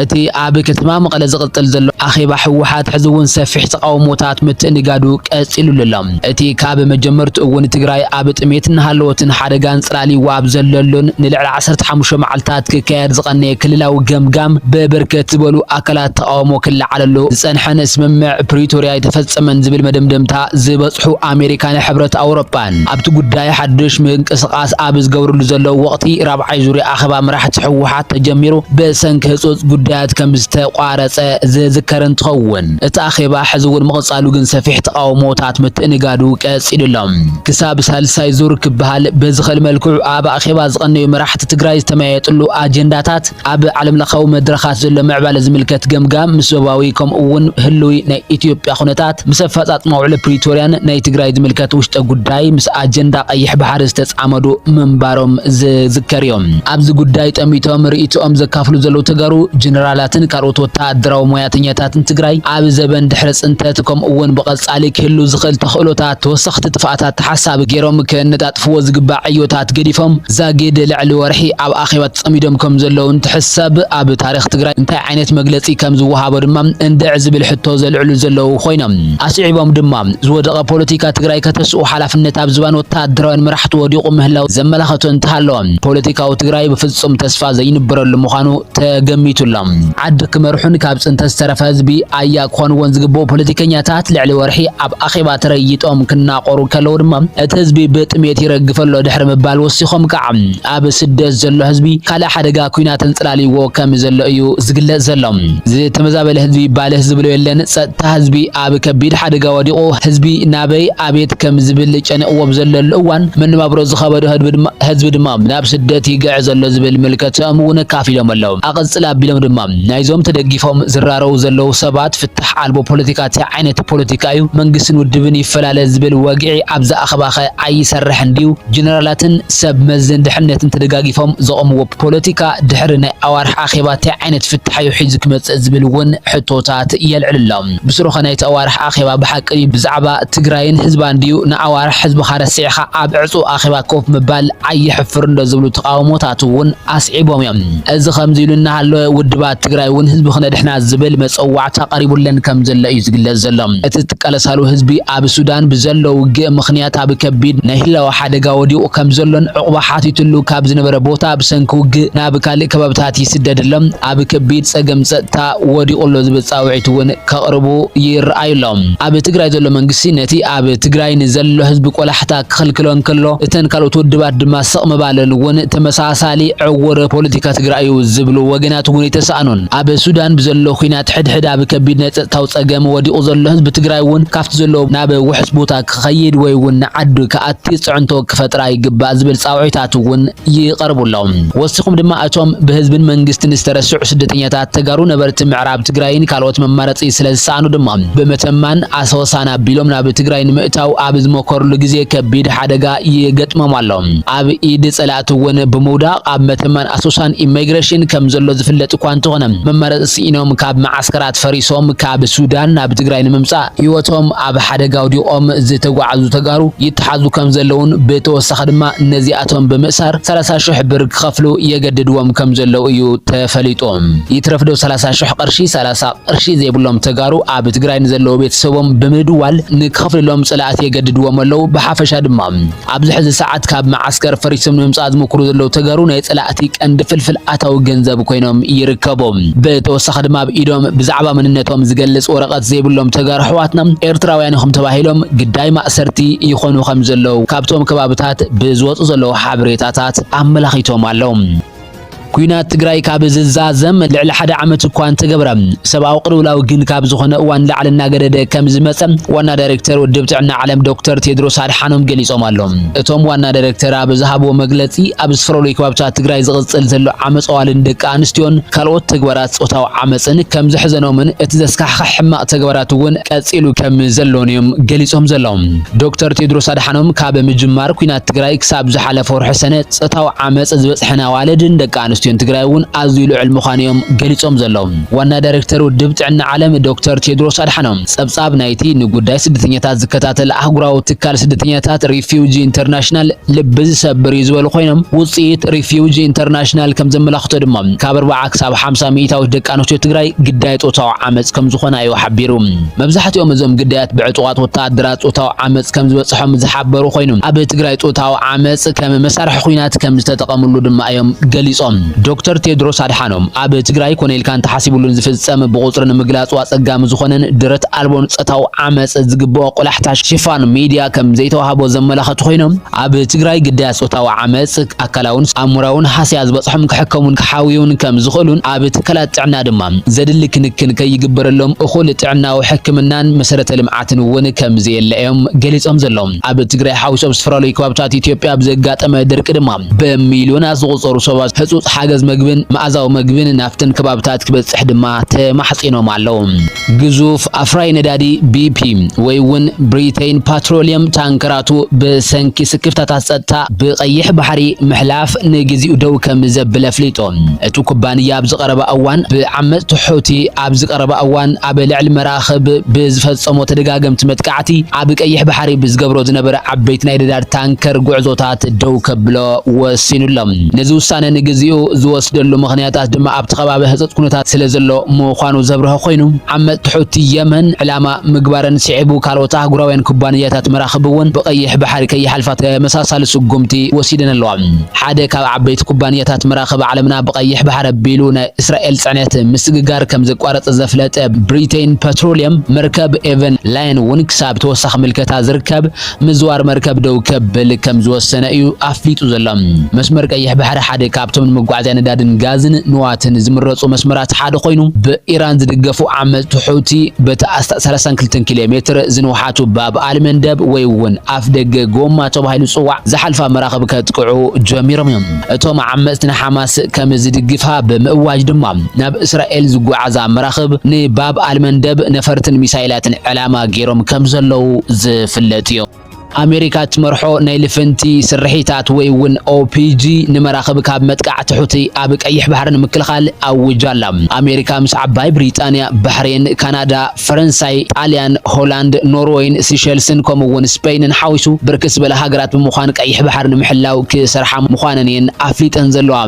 እቲ ኣብ ከተማ መቐለ ዝቕጽል ዘሎ ኣኼባ ህወሓት ሕዚ እውን ሰፊሕ ተቓውሞታት ምትእንጋዱ ቀጺሉሉ ኣሎ። እቲ ካብ መጀመርትኡ እውን ትግራይ ኣብ ጥሜት እናሃለወትን ሓደጋን ጽላል ይወሃብ ዘለሉን ንልዕሊ ዓሰርተ ሓሙሽተ መዓልታት ክካየድ ዝቐነየ ክልላዊ ገምጋም ብብርክት ዝበሉ ኣካላት ተቓውሞ ክለዓለሉ ዝጸንሐን ስምምዕ ፕሪቶርያ ኣይተፈጸመን ዝብል መደምደምታ ዝበጽሑ ኣሜሪካን ሕብረት ኣውሮፓን ኣብቲ ጉዳይ ሓድሽ ምንቅስቓስ ኣብ ዝገብርሉ ዘለዉ ወቕቲ ራብዓይ ዙርያ ኣኼባ መራሕቲ ህወሓት ተጀሚሩ ብሰንኪ ህጹጽ ጉዳያት ከም ዝተቋረጸ ዝዝከር እንትኸውን፣ እቲ ኣኼባ ሕዚ እውን ምቕጻሉ ግን ሰፊሕ ተቓውሞታት ምትእንጋዱ ቀጺሉ ኣሎ። ክሳብ ሳልሳይ ዙር ክበሃል ብዝኽእል መልክዑ ኣብ ኣኼባ ዝቐነዩ መራሕቲ ትግራይ ዝተመያየጥሉ ኣጀንዳታት፣ ኣብ ዓለምለኻዊ መድረኻት ዘሎ ምዕባለ ዝምልከት ገምጋም፣ ምስ ዞባዊ ከምኡ እውን ህሉይ ናይ ኢትዮጵያ ኩነታት፣ ምስ ኣፈጻጽማ ውዕሊ ፕሪቶርያን ናይ ትግራይ ዝምልከት ውሽጠ ጉዳይ፣ ምስ ኣጀንዳ ቀይሕ ባሕሪ ዝተጻመዱ ምንባሮም ዝዝከር እዩ። ኣብዚ ጉዳይ ጠሚቶም ርእይቶኦም ዘካፍሉ ዘለዉ ተጋሩ፣ ጀነራላትን ካልኦት ወተሃደራዊ ሞያተኛታትን ትግራይ፣ ኣብ ዘበን ድሕሪ ጽንተት ከምኡ እውን ብቐጻሊ ክህሉ ዝኽእል ተኽእሎታት ተወሰኽቲ ጥፍኣታት ተሓሳቢ ገይሮም ከነጣጥፍዎ ዝግባእ ዕዮታት ገዲፎም ዛጊድ ልዕሊ ወርሒ ኣብ ኣኼባ ተጸሚዶም ከም ዘለዉ እንትሕሰብ፣ ኣብ ታሪኽ ትግራይ እንታይ ዓይነት መግለጺ ከም ዝወሃቦ ድማ እንድዕ ዝብል ሕቶ ዘልዕሉ ዘለዉ ኮይኖም፣ ኣስዒቦም ድማ ዝወደቐ ፖለቲካ ትግራይ ከተስኡ ሓላፍነት ኣብ ዝባን ወተሃደራውያን መራሕቲ ወዲቑ ምህላው ዘመላኸቱ እንተሃለወ፣ ፖለቲካዊ ትግራይ ብፍጹም ተስፋ ዘይንበረሉ ምዃኑ ተገሚቱ ኣሎ። ዓዲ ክመርሑን ካብ ጽንተት ዝተረፈ ህዝቢ ኣያ ክኾንዎን ዝግብኡ ፖለቲከኛታት ልዕሊ ወርሒ ኣብ ኣኼባ ተረይጦም ክናቆሩ ከለዉ ድማ፣ እቲ ህዝቢ ብጥሜት ይረግፍ ኣሎ ድሕሪ ምባል ወሲኾም ከዓ፣ ኣብ ስደት ዘሎ ህዝቢ ካልእ ሓደጋ ኲናት ተንጽላልይዎ ከም ዘሎ እዩ ዝግለጽ ዘሎ። ዝተመዛበለ ህዝቢ ባልህ ዝብሎ የለን። ጸጥታ ህዝቢ ኣብ ከቢድ ሓደጋ ወዲቑ፣ ህዝቢ ናበይ ኣቤት ከም ዝብል ጨኒቕዎ ብዘለሉ እዋን፣ መነባብሮ ዝኸበዶ ህዝቢ ድማ ህዝቢ ድማ ናብ ስደት ይግዕዝ ዘሎ ዝብል ምልከትኦም እውን ኣካፊሎም ኣለዉ። ኣቐጽል ኣቢሎም ድማ፣ ናይዞም ተደጊፎም ዝራረቡ ዘለዉ ሰባት ፍታሕ ኣልቦ ፖለቲካ እንታይ ዓይነት ፖለቲካ እዩ? መንግስትን ውድብን ይፈላለ ዝብል ወግዒ ኣብዚ ኣኼባኸ ኣይሰርሕን ድዩ? ጀነራላትን ሰብ መዝን ድሕነትን ተደጋጊፎም ዘቖምዎ ፖለቲካ ድሕሪ ናይ ኣዋርሕ ኣኼባ እንታይ ዓይነት ፍታሕ እዩ ሒዙ ክመጽእ ዝብል እውን ሕቶታት የልዕል ኣሎ። ብስሩኸ ናይቲ ኣዋርሕ ኣኼባ ብሓቂ ብዛዕባ ትግራይን ህዝባን ድዩ? ንኣዋርሕ ህዝብኻ ረሲዕኻ ኣብ ዕጹው ኣኼባ ኮፍ ምባል ኣየሕፍርን ዶ ዝብሉ ተቓውሞታት እውን ኣስዒቦም እዮም። እዚ ከምዚ ኢሉ እናሃለወ ውድባት ትግራይ እውን ህዝቢ ክነድሕና ዝብል መጸዋዕታ ቀሪቡለን ከም ዘሎ እዩ ዝግለጽ ዘሎ። እቲ ዝቃለሳሉ ህዝቢ ኣብ ሱዳን ብዘሎ ውግእ ምኽንያት ኣብ ከቢድ ናይ ህላወ ሓደጋ ወዲቑ ከም ዘሎን ዕቑባ ሓቲትሉ ካብ ዝነበረ ቦታ ብሰንኪ ውግእ ናብ ካልእ ከባብታት ይስደድ ኣሎ፣ ኣብ ከቢድ ጸገም ጸጥታ ወዲቑ ኣሎ ዝብል ጻውዒት እውን ከቕርቡ ይረኣዩ ኣለዉ። ኣብ ትግራይ ዘሎ መንግስቲ ነቲ ኣብ ትግራይ ንዘሎ ህዝቢ ቆላሕታ ክኽልክሎ እንከሎ፣ እተን ካልኦት ውድባት ድማ ስቕ ምባለን እውን ተመሳሳሊ ዕውር ፖለቲካ ትግራይ እዩ ዝብሉ ወገናት እውን ኣይተሳእኑን። ኣብ ሱዳን ብዘሎ ኲናት ሕድሕድ ኣብ ከቢድ ናይ ጸጥታዊ ጸገም ወዲቑ ዘሎ ህዝቢ ትግራይ እውን ካብቲ ዘሎ ናብ ውሑስ ቦታ ክኸይድ ወይ እውን ንዓዱ ክኣቲ ጽዕንቶ ክፈጥራ ይግባእ ዝብል ጻውዒታት እውን ይቐርቡ ኣለዉ። ወሲኹም ድማ እቶም ብህዝብን መንግስትን ዝተረስዑ ስደተኛታት ተጋሩ ነበርቲ ምዕራብ ትግራይን ካልኦት መማረፂ ስለ ዝሰኣኑ ድማ ብመተማን ኣሶሳን ኣቢሎም ናብ ትግራይ ንምእታው ኣብ ዝመከሩሉ ግዜ ከቢድ ሓደጋ ይገጥሞም ኣሎ። ኣብ ኢድ ጸላእቲ እውን ብምውዳቕ ኣብ መተማን ኣሶሳን ኢሚግሬሽን ከም ዘሎ ዝፍለጥ እኳ እንተኾነ፣ መማረፂ ስኢኖም ካብ መዓስከራት ፈሪሶም ካብ ሱዳን ናብ ትግራይ ንምምፃእ ህይወቶም ኣብ ሓደጋ ኣውዲቖም ዝተጓዓዙ ተጋሩ ይተሓዙ ከም ዘለውን ብተወሳኺ ድማ ነዚኣቶም ብምእሳር ሰላሳ ሽሕ ብር ክኸፍሉ የገድድዎም ከም ዘለዉ እዩ ተፈሊጡ። ይትረፍ ዶ ሰላሳ ሽሕ ቅርሺ፣ ሰላሳ ቅርሺ ዘይብሎም ተጋሩ ኣብ ትግራይ ንዘለዉ ቤተሰቦም ብምድዋል ንክኸፍልሎም ጸላእቲ የገድድዎም ኣለዉ። ብሓፈሻ ድማ ኣብዚ ሕዚ ሰዓት ካብ መዓስከር ፈሪሶም ንምምጻእ ዝምክሩ ዘለዉ ተጋሩ ናይ ጸላእቲ ቀንዲ ፍልፍል ኣታዊ ገንዘብ ኮይኖም ይርከቡ። ብተወሳኺ ድማ ኣብ ኢዶም ብዛዕባ መንነቶም ዝገልጽ ወረቐት ዘይብሎም ተጋሩ ኣሕዋትና ኤርትራውያን ኢኹም ተባሂሎም ግዳይ ማእሰርቲ ይኾኑ ከም ዘለዉ ካብቶም ከባብታት ብዝወጹ ዘለዉ ሓበሬታታት ኣመላኺቶም ኣለዉ። ኲናት ትግራይ ካብ ዝዛዘም ልዕሊ ሓደ ዓመት እኳ እንተገበረ፣ ሰብኣዊ ቅልውላው ግን ካብ ዝኾነ እዋን ንላዕሊ እናገደደ ከም ዝመጸ ዋና ዳይሬክተር ውድብ ጥዕና ዓለም ዶክተር ቴድሮስ ኣድሓኖም ገሊጾም ኣለዉ። እቶም ዋና ዳይሬክተር ኣብ ዝሃብዎ መግለጺ፣ ኣብ ዝተፈላለዩ ከባብታት ትግራይ ዝቕጽል ዘሎ ዓመጽ ኣዋልድን ደቂ ኣንስትዮን ካልኦት ተግባራት ጾታዊ ዓመጽን ከም ዘሕዘኖምን እቲ ዘስካሕክሕ ሕማቕ ተግባራት እውን ቀጺሉ ከም ዘሎን እዮም ገሊጾም ዘለዉ። ዶክተር ቴድሮስ ኣድሓኖም ካብ ምጅማር ኲናት ትግራይ ክሳብ ዝሓለፈ ወርሒ ሰነ ጾታዊ ዓመጽ ዝበጽሐን ኣዋልድን ደቂ ኣንስትዮ ስቱዲዮን ትግራይ እውን ኣዝዩ ልዑል ምዃኑ እዮም ገሊጾም ዘለዉ። ዋና ዳይሬክተር ውድብ ጥዕና ዓለም ዶክተር ቴድሮስ ኣድሓኖም፣ ጸብጻብ ናይቲ ንጉዳይ ስደተኛታት ዝከታተል ኣህጉራዊ ትካል ስደተኛታት ሪፊውጂ ኢንተርናሽናል ልቢ ዝሰብር እዩ ዝበሉ ኮይኖም፣ ውጽኢት ሪፊውጂ ኢንተርናሽናል ከም ዘመላኽቶ ድማ ካብ ኣርብዓ ክሳብ ሓምሳ ሚእታዊት ደቂ ኣንስትዮ ትግራይ ግዳይ ጾታዊ ዓመጽ ከም ዝኾና እዩ ሓቢሩ። መብዛሕትኦም እዞም ግዳያት ብዕጡቓት ወታደራት ጾታዊ ዓመጽ ከም ዝበጽሖም ዝሓበሩ ኮይኖም፣ ኣብ ትግራይ ጾታዊ ዓመጽ ከም መሳርሒ ኲናት ከም ዝተጠቐምሉ ድማ እዮም ገሊጾም። ዶክተር ቴድሮስ ኣድሓኖም ኣብ ትግራይ ኮነ ኢልካን ተሓሲብሉን ዝፍጸም ብቑጽሪ ንምግላጹ ኣጸጋሚ ዝኾነን ደረት ኣልቦን ጾታዊ ዓመጽ ዝግብኦ ቆላሕታ ሽፋን ሚድያ ከም ዘይተዋህቦ ዘመላኸቱ ኮይኖም፣ ኣብ ትግራይ ግዳያት ጾታዊ ዓመጽ ኣካላውን ኣእምራውን ሃስያ ዝበጽሖም ክሕከሙን ክሓውዩን ከም ዝኽእሉን ኣብ ትካላት ጥዕና ድማ ዘድሊ ክንክን ከይግበረሎም እኹል ጥዕናዊ ሕክምናን መሰረተ ልምዓትን እውን ከም ዘየለ እዮም ገሊጾም ዘለዉ። ኣብ ትግራይ ሓዊሱ ኣብ ዝተፈላለዩ ከባብታት ኢትዮጵያ ብዘጋጠመ ድርቂ ድማ ብሚልዮናት ዝቑጸሩ ሰባት ህጹጽ ሓገዝ መግብን መኣዛዊ መግብን ናብተን ከባብታት ክበጽሕ ድማ ተማሕጺኖም ኣለዉ። ግዙፍ ኣፍራይ ነዳዲ ቢፒ ወይ እውን ብሪቴን ፓትሮሊየም ታንከራቱ ብሰንኪ ስክፍታታት ጸጥታ ብቐይሕ ባሕሪ ምሕላፍ ንግዚኡ ደው ከም ዘብል ኣፍሊጡ። እቲ ኩባንያ ኣብ ዝቐረበ እዋን ብዓመጽቲ ሑቲ ኣብ ዝቐረበ እዋን ኣብ ልዕሊ መራኽብ ብዝፈጸሞ ተደጋገምቲ መጥቃዕቲ ኣብ ቀይሕ ባሕሪ ብዝገብሮ ዝነበረ ዓበይቲ ናይ ነዳዲ ታንከር ጉዕዞታት ደው ከብሎ ወሲኑ ኣሎ። ነዚ ውሳነ ንግዚኡ ዝወስደሉ ምኽንያታት ድማ ኣብቲ ከባቢ ህጹጽ ኩነታት ስለ ዘሎ ምዃኑ ዘብርሀ ኮይኑ፣ ዓመጽቲ ሑቲ የመን ዕላማ ምግባረን ስዒቡ ካልኦት ኣህጉራውያን ኩባንያታት መራኽብ እውን ብቐይሕ ባሕሪ ከይሓልፋ ተመሳሳሊ ስጉምቲ ወሲደን ኣለዋ። ሓደ ካብ ዓበይቲ ኩባንያታት መራኽብ ዓለምና ብቐይሕ ባሕሪ ኣቢሉ ናይ እስራኤል ጽዕነት ምስግጋር ከም ዘቋረጸ ዘፍለጠ ብሪቴን ፐትሮሊየም መርከብ ኤቨን ላየን እውን ክሳብ ተወሳኺ ምልከታ ዝርከብ ምዝዋር መርከብ ደው ከብል ከም ዝወሰነ እዩ ኣፍሊጡ ዘሎ። መስመር ቀይሕ ባሕሪ ሓደ ካብቶም ንመጓዓዝያ ነዳድን ጋዝን ንዋትን ዝምረጹ መስመራት ሓደ ኮይኑ፣ ብኢራን ዝድገፉ ዓመጽቲ ሑቲ በቲ ኣስታት ሰላሳን ክልተን ኪሎ ሜትር ዝንውሓቱ ባብ ኣልመንደብ ወይ እውን ኣፍ ደገ ጎማ ተባሂሉ ዝጽዋዕ ዝሓልፋ መራኽብ ከጥቅዑ ጀሚሮም እዮም። እቶም ዓመጽቲ ንሓማስ ከም ዝድግፋ ብምእዋጅ ድማ ናብ እስራኤል ዝጓዓዛ መራኽብ ንባብ ኣልመንደብ ነፈርትን ሚሳይላትን ዕላማ ገይሮም ከም ዘለዉ ዝፍለጥ እዩ። ኣሜሪካ እትመርሖ ናይ ልፍንቲ ስርሒታት ወይ እውን ኦፒጂ ንመራኽብ ካብ መጥቃዕቲ ሑቲ ኣብ ቀይሕ ባሕሪ ንምክልኻል ኣውጃ ኣላ። ኣሜሪካ ምስ ዓባይ ብሪጣንያ፣ ባሕሬን፣ ካናዳ፣ ፈረንሳይ፣ ጣልያን፣ ሆላንድ፣ ኖርወይን ሲሸልስን ከምኡ እውን ስፔይንን ሓዊሱ ብርክት ዝበላ ሃገራት ብምዃን ቀይሕ ባሕሪ ንምሕላው ክሰርሓ ምዃነን እየን ኣፍሊጠን ዘለዋ።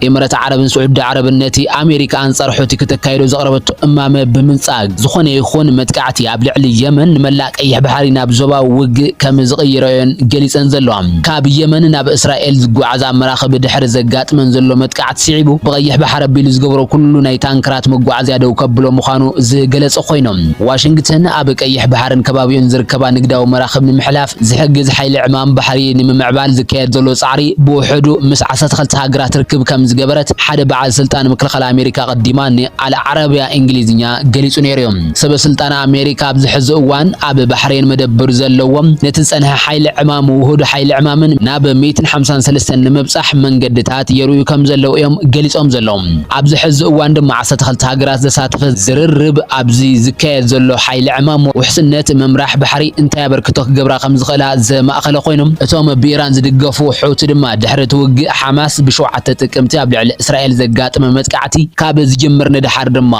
ኤምረት ዓረብን ስዑዲ ዓረብን ነቲ ኣሜሪካ ኣንጻር ሑቲ ክተካይዶ ዘቕረበቶ እማመ ብምንጻግ ዝኾነ ይኹን መጥቃዕቲ ኣብ ልዕሊ የመን ንመላእ ቀይሕ ባሕሪ ናብ ዞባዊ ውግእ ከም ዝቕይሮ እየን ገሊጸን ዘለዋ። ካብ የመን ናብ እስራኤል ዝጓዓዛ መራኽብ ድሕሪ ዘጋጥመን ዘሎ መጥቃዕቲ ስዒቡ ብቐይሕ ባሕሪ ኣቢሉ ዝገብሮ ኩሉ ናይ ታንከራት መጓዓዝያ ደው ከብሎ ምዃኑ ዝገለጸ ኮይኖም፣ ዋሽንግተን ኣብ ቀይሕ ባሕርን ከባቢኡን ዝርከባ ንግዳዊ መራኽብ ንምሕላፍ ዝሕግዝ ሓይሊ ዕማም ባሕሪ ንምምዕባል ዝካየድ ዘሎ ጻዕሪ ብውሕዱ ምስ ዓሰርተ ክልተ ሃገራት ርክብ ከም ዝገበረት ሓደ በዓል ስልጣን ምክልኻል ኣሜሪካ ኣቐዲማ ንኣል ዓረብያ እንግሊዝኛ ገሊጹ ነይሩ እዩ። ሰበ ስልጣን ኣሜሪካ ኣብዚ ሕዚ እዋን ኣብ ባሕሬን መደብር ዘለዎም ነቲ ዝጸንሐ ሓይሊ ዕማም ውሁድ ሓይሊ ዕማምን ናብ ሚእትን ሓምሳን ሰለስተን ንምብጻሕ መንገድታት የርእዩ ከም ዘለዉ እዮም ገሊጾም ዘለዉ። ኣብዚ ሕዚ እዋን ድማ ዓሰርተ ክልተ ሃገራት ዘሳተፈ ዝርርብ ኣብዚ ዝካየድ ዘሎ ሓይሊ ዕማም ውሕስነት ምምራሕ ባሕሪ እንታይ ኣበርክቶ ክገብራ ከም ዝኽእላ ዘማእኸለ ኮይኖም፣ እቶም ብኢራን ዝድገፉ ሑቲ ድማ ድሕሪ እቲ ውግእ ሓማስ ብሸውዓተ ጥቅምቲ ኣብ ልዕሊ እስራኤል ዘጋጠመ መጥቃዕቲ ካብ ዝጅምር ንደሓር ድማ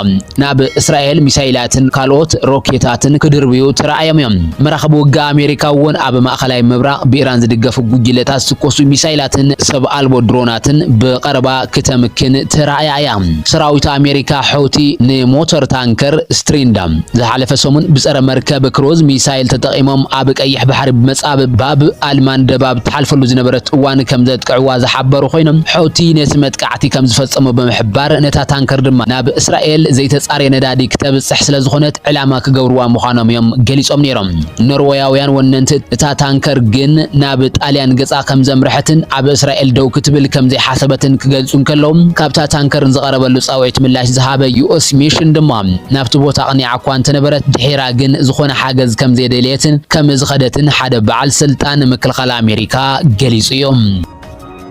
ናብ እስራኤል ሚሳይላትን ካልኦት ሮኬታትን ክድርብዩ ተራእዮም እዮም። መራኽብ ውግእ ኣሜሪካ እውን ኣብ ማእኸላይ ምብራቕ ብኢራን ዝድገፉ ጉጅለታት ዝትኮሱ ሚሳይላትን ሰብ ኣልቦ ድሮናትን ብቐረባ ክተምክን ተራእያ እያ። ሰራዊት ኣሜሪካ ሑቲ ንሞተር ታንከር ስትሪንዳ ዝሓለፈ ሰሙን ብጸረ መርከብ ክሩዝ ሚሳይል ተጠቒሞም ኣብ ቀይሕ ባሕሪ ብመጻብ ባብ ኣልማንደብ ኣብ ትሓልፈሉ ዝነበረት እዋን ከም ዘጥቅዕዋ ዝሓበሩ ኮይኖም፣ ሑቲ ነቲ መጥቃዕቲ ከም ዝፈጸሞ ብምሕባር፣ ነታ ታንከር ድማ ናብ እስራኤል ዘይተጻረየ ነዳዲ ክተብጽሕ ስለ ዝኾነት ዕላማ ክገብርዋ ምዃኖም እዮም ገሊጾም ነይሮም። ኖርወያውያን ወነንቲ እታ ታንከር ግን ናብ ጣልያን ገጻ ከም ዘምርሐትን ኣብ እስራኤል ደው ክትብል ከም ዘይሓሰበትን ክገልጹ እንከለዉ፣ ካብታ ታንከር ንዝቐረበሉ ጻውዒት ምላሽ ዝሃበ ዩ ኤስ ሚሽን ድማ ናብቲ ቦታ ኣቕኒዓ እኳ እንተነበረት፣ ድሒራ ግን ዝኾነ ሓገዝ ከም ዘየደለየትን ከም ዝኸደትን ሓደ በዓል ስልጣን ምክልኻል ኣሜሪካ ገሊጹ እዩ።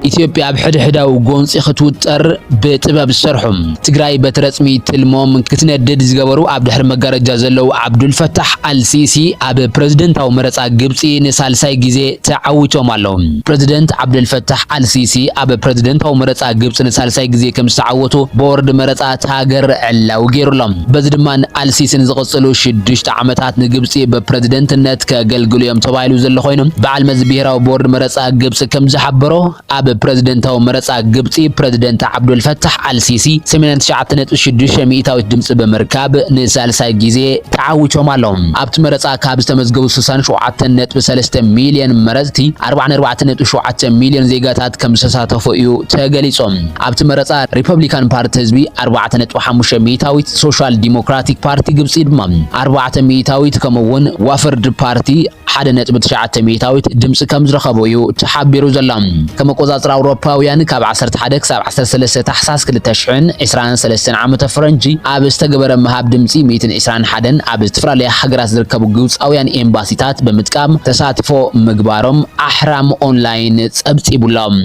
ኢትዮጵያ ኣብ ሕድሕዳዊ ጎንፂ ክትውጠር ብጥበብ ዝሰርሑ፣ ትግራይ በቲ ረፅሚ ትልሞም ክትነድድ ዝገበሩ ኣብ ድሕሪ መጋረጃ ዘለዉ ዓብዱልፈታሕ ኣልሲሲ ኣብ ፕረዚደንታዊ መረፃ ግብፂ ንሳልሳይ ግዜ ተዓዊቶም ኣለዉ። ፕረዚደንት ዓብዱልፈታሕ ኣልሲሲ ኣብ ፕረዚደንታዊ መረፃ ግብፂ ንሳልሳይ ግዜ ከም ዝተዓወቱ ቦርድ መረፃ እታ ሃገር ዕላዊ ገይሩሎም። በዚ ድማ ኣልሲሲ ንዝቕፅሉ ሽዱሽተ ዓመታት ንግብፂ ብፕረዚደንትነት ከገልግሉ እዮም ተባሂሉ ዘሎ ኮይኑ፣ በዓል መዚ ብሄራዊ ቦርድ መረፃ ግብፂ ከም ዝሓበሮ፣ ኣብ ፕረዚደንታዊ መረፃ ግብፂ ፕረዚደንት ዓብዱልፈታሕ ኣልሲሲ ሰማንያን ትሽዓተ ነጥቢ ሽዱሽተ ሚእታዊት ድምፂ ብምርካብ ንሳልሳይ ግዜ ተዓዊቶም ኣለዉ። ኣብቲ መረፃ ካብ ዝተመዝገቡ ስሳን ሸውዓተን ነጥቢ ሰለስተ ሚልዮን መረፅቲ ኣርባዓን ኣርባዕተን ነጥቢ ሸውዓተ ሚልዮን ዜጋታት ከም ዝተሳተፉ እዩ ተገሊጾም። ኣብቲ መረፃ ሪፐብሊካን ፓርቲ ህዝቢ ኣርባዕተ ነጥቢ ሓሙሽተ ሚእታዊት፣ ሶሻል ዲሞክራቲክ ፓርቲ ግብፂ ድማ ኣርባዕተ ሚእታዊት፣ ከምኡ እውን ዋፍርድ ፓርቲ ሓደ ነጥቢ ትሽዓተ ሚእታዊት ድምፂ ከም ዝረኸቡ እዩ ተሓቢሩ ዘሎ። ከም ኣቆፃፅራ ኣውሮፓውያን ካብ ዓሰርተ ሓደ ክሳብ ዓሰርተ ሰለስተ ታሕሳስ ክልተ ሽሕን ዕስራን ሰለስተን ዓመተ ፈረንጂ ኣብ ዝተገበረ ምሃብ ድምፂ ሚእትን ዕስራን ሓደን ኣብ ዝተፈላለያ ሃገራት ዝርከቡ ግብፃውያን ኤምባሲታት ብምጥቃም ተሳትፎ ምግባሮም ኣሕራም ኦንላይን ጸብጺቡሎም።